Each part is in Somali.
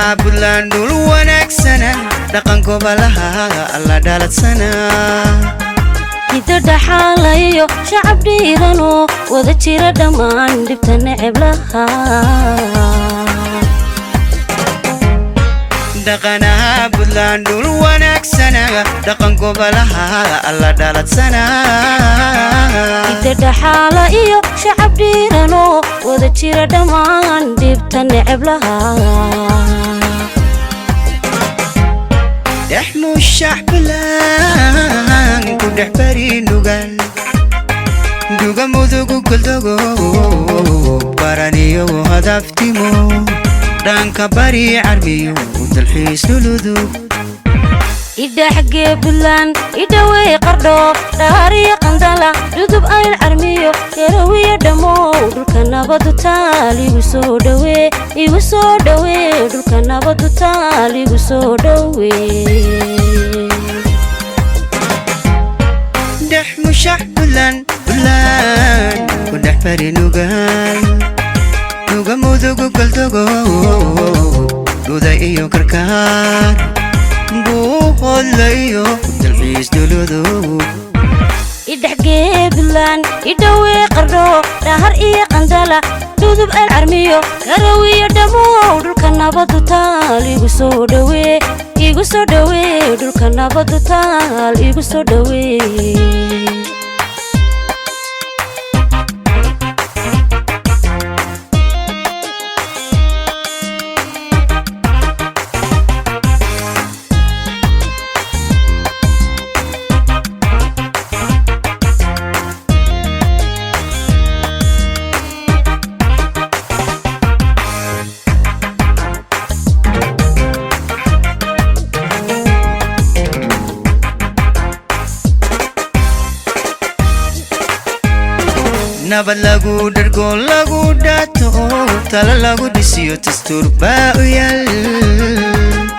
Dhaqanaha Buntland dhul wanaagsana, dhaqan gobolaha alla dhaladsana. Hiddo dhaxaalayo, shacab dhiiranoo wada jira, dhammaan dhibta neceb lahaa. Dhaqanaha Buntland dhul wanaagsana, dhaqan gobolaha alla dhaladsana. Hiddo dhaxaala iyo shacab dhiiranoo wada jira, dhammaan dhibta neceb lahaa. Dhex mushax Buntland ku dhex bari Nugal, duga Mudugu, Goldogo, Baraniyo, Hadaftimo, dhanka bari Carmiyo, dalxiis dhuludug. Idhaxgee Buntland, idhawey Qardho, Dhaariyo Qandala, Dhudub, Ayl Carmiyo, Garowiyo dhammow, dhulka nabadu taal igu soo dhawee, igu soo dhawee, dhulka nabadu taal igu soo dhawee. Dhex mushax Buntland, Buntland ku dhex bari Nugaal, duga Mudugu, Goldogo, Dhuda iyo Karkaar, Buuhoodla iyo dalxiis dhuludug. Idhexgee Buntland, idhawey Qardho, Dhahar iyo Qandala, Dhudub, Ayl Carmiyo, Garowiyo dhammow, dhulka nabadu taal igu soo dhawee, igu soo dhawee, dhulka nabadu taal igu soo dhawee. Nabad lagu dhargo, lagu dhaato, tala lagu dhisiyo, dastuur baa u yaal.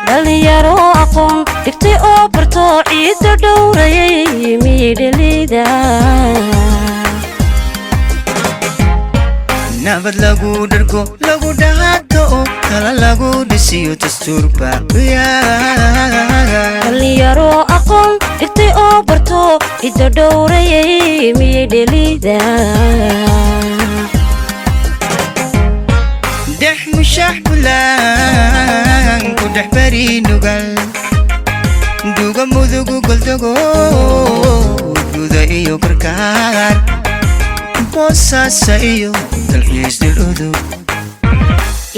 Dhalinyaro aqoon dhigtay oo barto, ciidda dhowrayay, miyay dhalida? Nabad lagu dhargo, lagu dhaato, tala lagu dhisiyo, dastuur baa u yaal. Dhalinyaro aqoon dhigtay oo barto, ciidda dhowrayay, miyay dhelida? Dhex mushax Buntland ku dhex bari Nugal, duga Mudugu, Goldogo, Dhuda iyo Karkaar, Boosaasa iyo dalxiis dhul udug.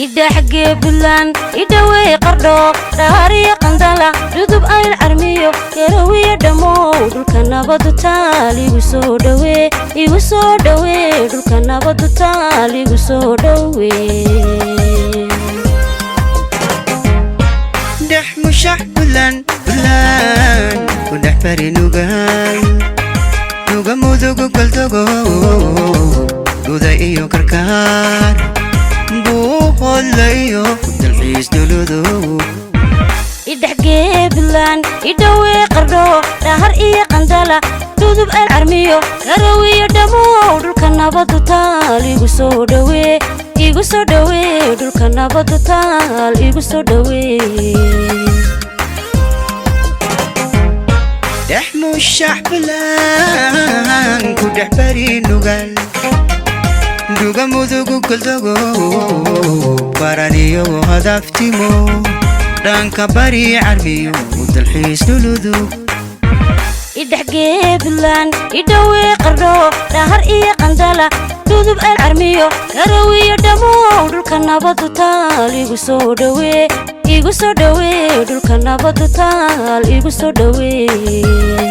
Idhaxgee Buntland, idhawey Qardho, Dhaariyo Qandala, Dhudub, Ayl Carmiyo, Garowiyo dhammow, dhulka nabadu taal igu soo dhawee, igu soo dhawee, dhulka nabadu taal igu soo dhawee. Dhex mushax Buntland, Buntland ku dhex bari Nugal, duga Mudugu, Goldogo, Dhuda iyo Karkaar, Buuhoodla iyo dalxiis dhuludug. Idhexgee Buntland, idhawey Qardho, Dhahar iyo Qandala, Dhudub, Ayl Carmiyo, Garowiyo dhammow, dhulka nabadu taal igu soo dhawee, igu soo dhawee, dhulka nabadu taal igu soo dhawee. Dhex mushax Buntland ku dhex bari Nugal, duga Mudugu, Goldogo, Baraniyo, Hadaftimo, dhanka bari Carmiyo, dalxiis dhuludug. Idhexgee Buntland, idhawey Qardho, Dhahar iyo Qandala, Dhudub, Ayl Carmiyo, Garowiyo dhammow, dhulka nabadu taal igu soo dhawee, igu soo dhawee, dhulka nabadu taal igu soo dhawee.